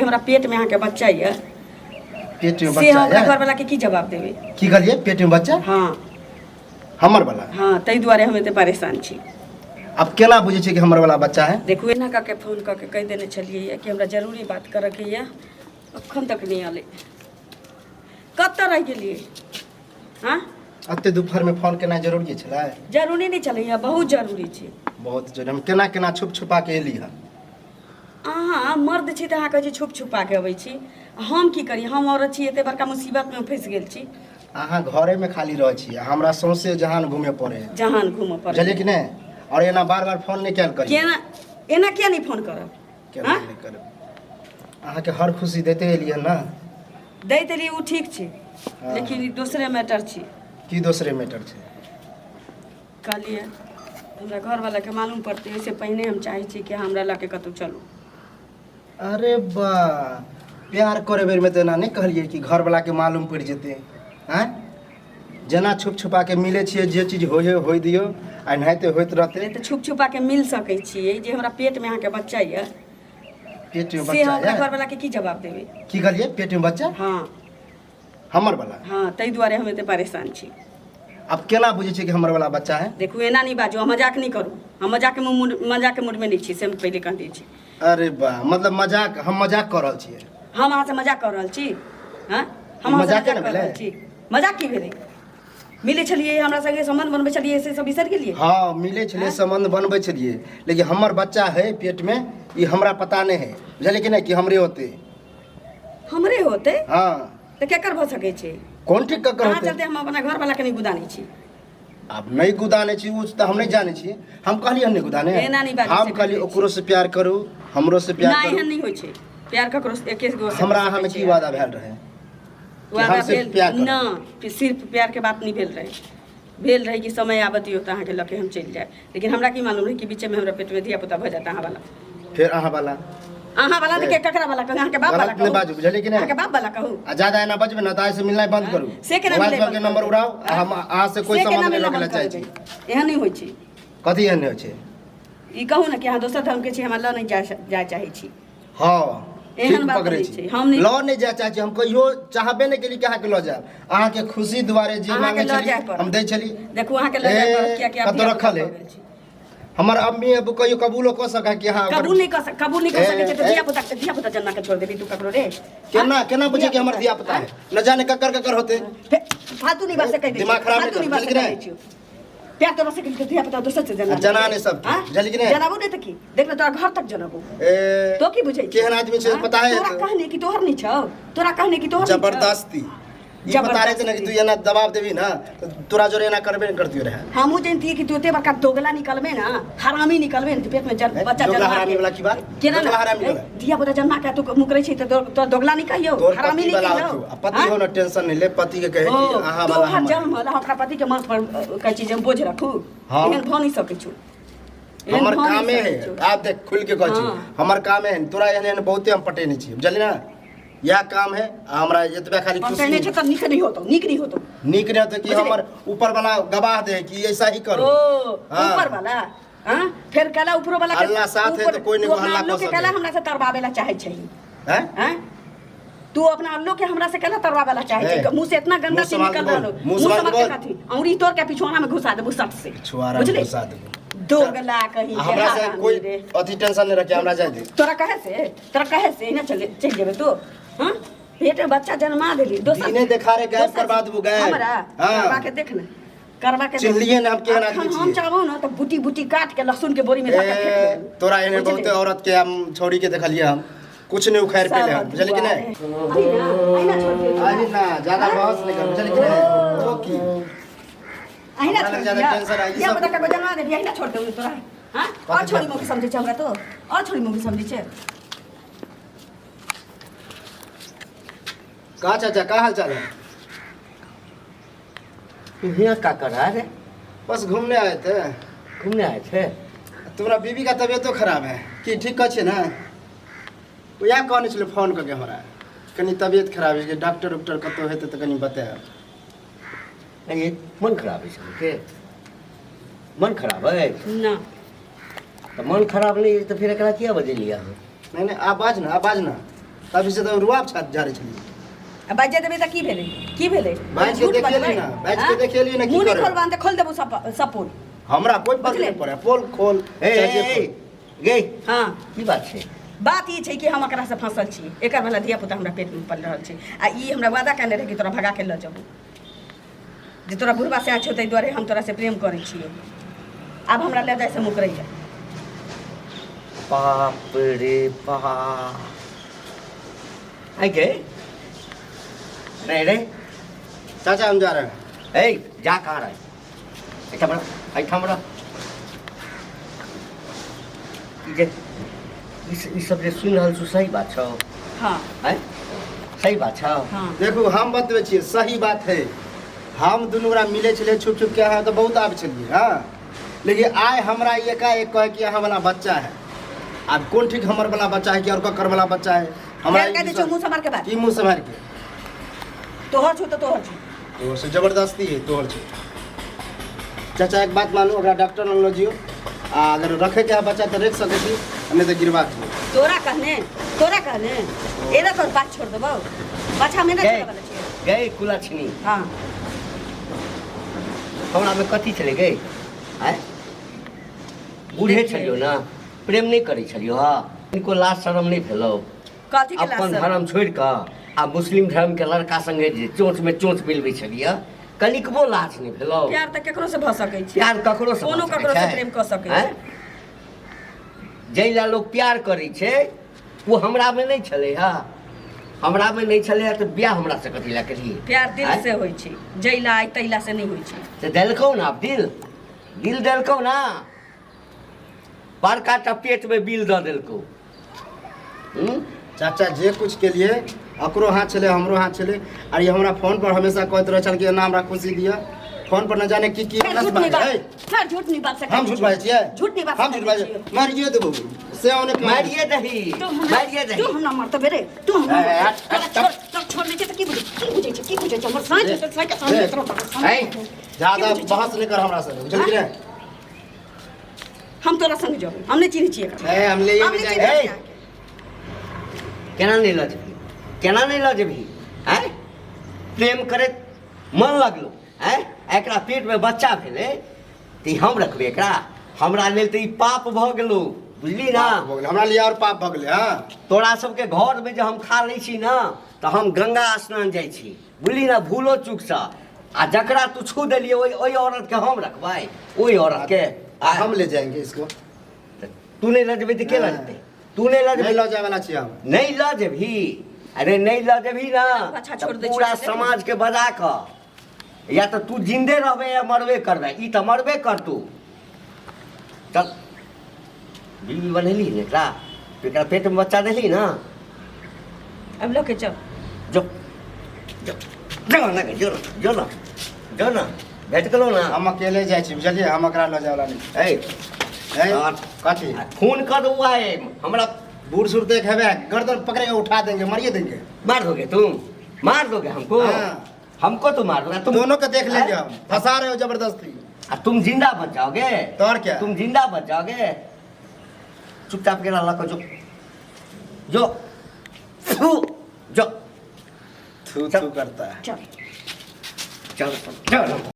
हमरा पेट में अहाँके बच्चा यऽ पेट में से बच्चा हम अपना है घरवाला के की जवाब देबै? की कहलिए, पेट में बच्चा? हाँ। हमर वाला? हाँ, ताहि दुआरे हम एते परेशान छी। आब केना बुझै छियै कि हमर वाला बच्चा है? देखू, एना कऽ के फोन कऽ के कहि देने छलियै यऽ कि हमरा जरूरी बात करऽके यऽ, अखन तक नहि एलै। कतऽ रहि गेलियै? हाँ, एते दुपहर में फोन केनाइ जरूरी छलै? जरूरी नहि छलै, बहुत जरूरी छै। बहुत जरूरी। हम केना केना छुप छुपा के एली हन। अहाँ मर्द छी तऽ अहाँ कहै छी छुप छुपा के अबै छी, हम की करी? हम औरत छी, एते बड़का मुसीबत में फँसि गेल छी। अहाँ घरे में खाली रहै छी, हमरा सौंसे जहान घूमे पड़े है। जहान घूमऽ पड़े। बुझलियै कि नहि? और एना बार बार फोन नहि कयल करी। केना एना किया नहि फोन करब? केना नहि करब? अहाँके हर खुशी दैते एलियै हन ने। दैत एलियै ओ ठीक छै, हाँ। लेकिन ई दोसरे मैटर छै। की दोसरे मैटर छै? कहलियै हमरा घरवालाके मालूम पड़तै, ओहिसँ पहिने हम चाहै छी कि हमरा लऽ के कतहु चलू। अरे बा, प्यार करे बेरमे तऽ एना नहि कहलियै कि घरवलाके मालूम पड़ि जेतै। आँय, जेना छुप छुपा के मिलै छियै, जे चीज होइ होइ दियौ, आ एनाहिते होइत रहतै। तऽ छुप छुपा के मिल सकै छियै, जे हमरा पेटमे अहाँके बच्चा यऽ पेट में से बच्चा हम अपना है? घरवालाके की जवाब देबै? की कहलिए, पेट में बच्चा? हाँ। हमर वाला? हाँ, ताहि दुआरे हम एते परेशान छी। आब केना बुझै छियै कि हमर वाला बच्चा है? देखू, एना नहि बाजू, हम मजाक नहि करू, हम मजाक मूड मजाक मूडमे नहि छी, से हम पहिले कह दै छी। अरे वाह, मतलब मजाक, हम मजाक कऽ रहल छियै? हम अहाँसँ मजाक कऽ रहल छी? हँ, हम अहाँसँ मजाके मजाक ने कऽ रहल भेलै? छी? मजाक की भेलै? मिलै छलियै हमरा संगे, सम्बन्ध बनबै छलियै, से सब बिसरि गेलियै? हाँ, मिलै छलियै, सम्बन्ध बनबै छलियै, लेकिन हमर बच्चा है पेट में ई हमरा पता नहि है, बुझलियै कि नहि, कि हमरे होतै। हमरे होतै? हाँ। तऽ केकर भऽ सकै छै? कोन ठीक ककर अहाँ होतै? चलते हम अपना घरवाला के नहि गुदानै छी। आब नहि गुदाने छी ओ तऽ हम नहि जानै छी, हम कहलियै हन नहि गुदाने। एना नहि बाजू, हम से कहलियै कहै छी। ओकरो से प्यार करू, हमरो से प्यार नहि, करू। एहन नहि होइ छै प्यार, ककरो से एके गो से हमरा भऽ अहाँमे सकै की छै। वादा भेल रहै कि वादा हम सिर्फ भेल प्यार करब? न, सिर्फ प्यार के बात नहि भेल रहै, भेल रहै कि समय आबत दियौ तऽ अहाँके लऽ के हम चलि जायब, लेकिन हमरा की मालूम रहै कि बीचमे हमरा पेटमे धिया पुता भऽ जायत अहाँ वाला। फेर अहाँ वाला? अहाँ वाला तऽ ककरा वाला कहू? अहाँके बाप वाला गलत नहि कहू? बाजू, बुझलियै कि नहि? अहाँके बाप वाला कहू? आ ज्यादा एना बजबै ने तऽ आइ से मिलनाइ बंद करू। से केना मोबाइल मिलनाइ सबके बंद नंबर करबै? उड़ाउ आ हम अहाँ से कोई से केना संबंध नहीं मिलना रखै बंद लए चाहै छी। करबै? एहन नहि होइ छै। कथी एहन नहि होइ छै? ई कहू ने कि अहाँ दोसर धर्मके छी, हमरा लऽ नहि जाय चाहै छी। हाँ, एहन ठीक बात पकड़ै नहि छी। छै, हम नहि- लऽ नहि जाय चाहै छी, हम कहियो चाहबे नहि केली कि अहाँके लऽ जायब। अहाँके खुशी दुआरे जे अहाँके मांगै लऽ छली जाय पड़त। हम दै छली। देखू, अहाँके लऽ जाय ए, पड़त, कियाकि आब कतौ धिया-पुता रखल है? भऽ गेल छै। हमर अम्मी अबू कहियो कबूलो कऽ सकै कि अहाँ कबूल नहि कऽ सक, कबूल नहि कऽ ए, सकै छै तऽ ए। धिया पुता, धिया पुता जन्मा के छोड़ देबी तू ककरो रे? केना केना बुझे कि हमर धिया पुता है? न जाने ककर ककर होते। फालतू नहीं बात से कह दे। दिमाग खराब फालतू नहीं नहीं कर, बात से बुझलियै कह कि दै छियौ। प्यार तोरा से केलकै, धिया पुता दोसर से जना। जना नहि सबके, हाँ? बुझलियै कि नहि? जनाबो नहि तऽ की? देख ने, तोरा घर तक जनाबो। ए, तो की बुझै छी? केहन आदमी छै हाँ? पता है? तोरा कहने कि तोहर नहि छौ, तोरा कहने कि तोहर नहि छौ। जबरदस्ती ई पता रहते ना कि तू एना दबाव देबी ना तो तोरा जोरे एना करबे नहीं करतियो रहे। हमहूँ जनतियै कि तू एते बड़का दोगला निकलबे ना, हरामी निकलबे ने, पेट में जन ए, बच्चा दोगला जन्मा हरामी के। वाला की बात? केना ना? दोगला हरामी ए, वाला। धिया पुता जन्मा के तू मुकरै छी तऽ तोरा दोगला नहीं कहियौ, तोहर हरामी पति नहीं वाला कहियौ। होतौ आ पति हाँ? हो ना, टेंशन नहीं ले, पति के कहे कि ओ, अहाँ वाला तोहर हमर। जन्म होला अपना पति के माथ पर कहै छी जे हम बोझ रखू। हाँ। एहन भऽ नहीं सकै छौ। एहन हमर भऽ नहि कामे सकै है। छौ। आप देख, खुल के कहै छी। हाँ। हमर कामे है, तोरा एहन एहन बहुते हम पटेने छी, बुझली ना? इएह काम है आ हमरा एतबे खाली खुशी। पटेने छै तऽ नीक नहीं होतौ, नीक नहीं होतौ। नीक नहीं होतौ कि बुझली? हमर ऊपर वाला गवाह दे कि ऐसा ही करो। ओ, हाँ। ऊपर वाला, हाँ? फेर कला ऊपरो वाला के अल्लाह साथ है ऊपर- तो कोई नहीं तू अपना हल्ला अल्लो कऽ के सके। कला हमरा से तरवावे ला चाहे छै। हैं? हैं? तू अपना अल्लो के हमरा से कला तरवावे ला चाहे छै? ए, मुंह से इतना गंदा मुंह चीज संभाल के निकल रहल बोल, हो। मुंह मुंह संभाल के संभाल के बोल। कथी औरी तोड़ के पिछुआना में घुसा देबू सट से। पिछुआरा में बुझली? घुसा देबू। दोगला कहीं आ के हमरा से हरामी कोई रे। अथी टेंशन नहीं रखे, हमरा जाय दे। तोरा कहे से, तोरा कहे से एना चले चलि जेबे तू? हाँ, पेट में बच्चा जन्मा देली दोसर दिने देखारे गायब दोसर करवा देबू, गायब। हमरा हाँ। करवा के देख ने, करवा के देख। चिन्हलियै ने हम केहन आदमी अखन हम छियै। चाहबो ना तऽ बूटी बूटी काट के लहसुन के बोरी में धऽ के फेंक ए, देबू। तोरा एहन बुझली? बहुते औरत के हम छोड़ी के देखलियै, हम कुछ नहीं उखाड़ पेले हम, बुझलियै कि नहीं? अहिना अहिना छोड़ दियौ। अरे ना, ज्यादा बहस नहीं कर, बुझलियै कि नहीं? तो की अहिना हमरा छोड़ ज्यादा दियौ। टेंशन है, ई धिया सब- पुता के जन्मा देबी, अहिना छोड़ देबू तोरा? हाँ, और छोड़ी मौगी समझै छै हमरा तो, और छोड़ी मौगी समझै छै। का चाचा, का हाल चाल है? यहाँ का कर रहा है? बस घूमने आए थे। घूमने आए थे? तुम्हारा बीबी का तबीयत तो खराब है कि ठीक कहै ना? वएह कहने छलै फोन करके, हमरा कनि तबियत खराब है, डॉक्टर उक्टर कतौ हेतै तऽ कनि बतायब। ये मन खराब है सबके, मन खराब है। ना। तो मन खराब नहीं है तो फिर एकरा किया बजेलियै अहाँ? नहीं नहीं, आवाज ना, आवाज ना। तभी से तऽ रुआब छात झाड़ै छलियै। आ बाजि देबै तऽ की भेलै, की भेलै? बाजि के झूठ देखेली बजबै? ना, बाजि के आँय? देखेली ना की मुँह नहि करबै। खोलबान तऽ खोल देबौ सब सब पोल। हमरा कोइ फर्क बुझले? नहि पड़ै, पोल खोल ए चाहे जे ए, खोल। ए, गे हँ की बात छै? बात ई छै कि हम एकरासँ फँसल छी, एकर वाला धिया पुता हमरा पेटमे पल रहल छै आ ई हमरा वादा कयने रहै कि तोरा भगा के लऽ जेबौ, जे तोरा बुढ़बा से छौ, ताहि दुआरे हम तोरा से प्रेम करै छियौ। आब हमरा लऽ जाइसँ मुकरैया। बाप रे बाप, आइ गे रे रे। चाचा हम जा रहे हैं। ए जा कहाँ रहे? एहिठाम रह, एहिठाम रह। ई जे ई सब जे सुनि रहल छौ सही बात छौ? हाँ। आँय, सही बात छौ? हाँ। देखू हम बतबै छियै, सही बात है। हम दुनू गोरा मिलै छलियै छुप छुप के, अहाँ तऽ बहुत आबै छलियै। हाँ, लेकिन आइ हमरा एकाएक कहै कि अहाँ वाला बच्चा है। आब कोन ठीक हमर वाला बच्चा है कि और ककर वाला बच्चा है? हमरा फेर कह दै छौ मुँह सम्हार के बात। की मुँह सम्हार के? तोहर छौ तऽ तोहर छौ। तोहर से जबरदस्ती है, तोहर छौ। चाचा एक बात मानू, ओकरा डॉक्टर लग लऽ जियौ आ अगर रखैके है बच्चा तऽ राखि सकै छी, नहि तऽ गिरवा दियौ। तोरा कहने, तोरा कहने एना तोर बात छोड़ देबौ, पाछा में ना गए छोड़े वाला छियै। गए कुलक्षणी। हाँ। हमरा में कथी छलै गए? आँय, बूढ़े छलियौ ने, प्रेम नहि करै छलियौ? हँ, इनको लाज शरम नहि भेलौ? कथी के लाज अपन शरम? धर्म छोड़ि कऽ आ मुस्लिम धर्म के लड़का संगे जे चोंच में चोंच मिलबै छलियै, कनिकबो लाज नहि भेलौ? प्यार तऽ केकरो से भऽ सकै छै। प्यार ककरो से भऽ कोनो सकै ककरो से छै? प्रेम कऽ सकै छै। आँय? जाहि लए लोक प्यार करै छै ओ हमरामे नहि छलै। हँ, हमरामे नहि छलै हँ तऽ बियाह हमरासँ कथी लए केलियै? प्यार दिल आँय? से होइ छै, जैला आइ तैला से नहि होइ छै। तऽ देलकौ ने आब दिल, दिल देलकौ ने, बड़का टा पेटमे बिल दऽ देलकौ। हूँ? चाचा जे कुछ के लिए ओकरो हाथ छलै, हमरो हाथ छलै। आर ई हमरा फोन पर हमेशा कहैत रहै छल कि एना हमरा खुशी दिअ। फोन पर न जाने की की फेर झूठ नहीं बाजै। बात, फेर झूठ नहीं बात सकै। हम झूठ बाजै छियै? झूठ नहीं बात हम झूठ बाजै? मारिए देबौ से ओने। मारिए दही, मारिए दही। तू हमरा मारतबे रे, तू हमरा ए, मारतबे। हट, तोरा हट, छोड़, तोरा छोड़ नहि छै तऽ की बुझै, की बुझै छै, की बुझै छै? हमर साँझ हेतै, साँझ के साँझ ए, तोरा साँझ। ए, ज्यादा बहस नहि कर हमरा से, बुझल कि नहि? हम तोरा संग जेबै, हम नहि चिन्है छियै एकरा। ए, हम ले हम नहि जाएंगे। चिन्है ए। छियै। केना नहि लऽ जेबही? केना नहि लऽ जेबही? आँय, प्रेम करैत मन लगलो। आँय, एकरा पेटमे बच्चा भेलै तऽ ई हम रखबै एकरा? हमरा लेल तऽ ई पाप भऽ गेलो, बुझली ना? पाप भऽ गेलै हमरा लिए, और पाप भऽ गेलै। हाँ, तोरा सबके घरमे जे हम खा लै छी ने तऽ हम गंगा स्नान जाइ छी, बुझली ना? भूलो चूकसँ आ जकरा तू छू देलियै ओहि ओहि औरतके हम रखबै? ओहि औरतके आ हम ले जाएंगे इसको। तऽ तू नहि लऽ जेबै तऽ के लऽ जेतै? तू नहि लऽ नहीं जेबै? लऽ जाए वाला छियै हम। नहि लऽ जेबही? अरे नहि लऽ जेबही ना अच्छा, छोड़ तऽ दै छियै पूरा से देख। समाजके बजा कऽ या तऽ तू जिन्दे रहबे या मरबे करबे। ई तऽ मरबे करतू। चल, बीबी बनेली ने एकरा? तू एकरा पेटमे बच्चा देली ना? अब लऽ के चल। जो जो जो ना, जो ना, जो ना, जो ना, भेट गेलौ ना। हम अकेले जाइ छी, बुझलियै? हम एकरा लऽ जाए वाला नहीं। ए ए, कथी? फोन कर दू आए हमरा। बूढ़ सूढ़ देख हेबे, गर्दन पकड़े के उठा देंगे, मारिए देंगे। मार दोगे तुम? मार दोगे हमको? हाँ। हमको तो मार दोगे तुम? दोनों को देख लेंगे हम। फंसा रहे हो जबरदस्ती। आ तुम जिंदा बच जाओगे? तो और क्या? तुम जिंदा बच जाओगे? चुपचाप के लगा जो जो थू, जो थू थू करता है। चल चल चल।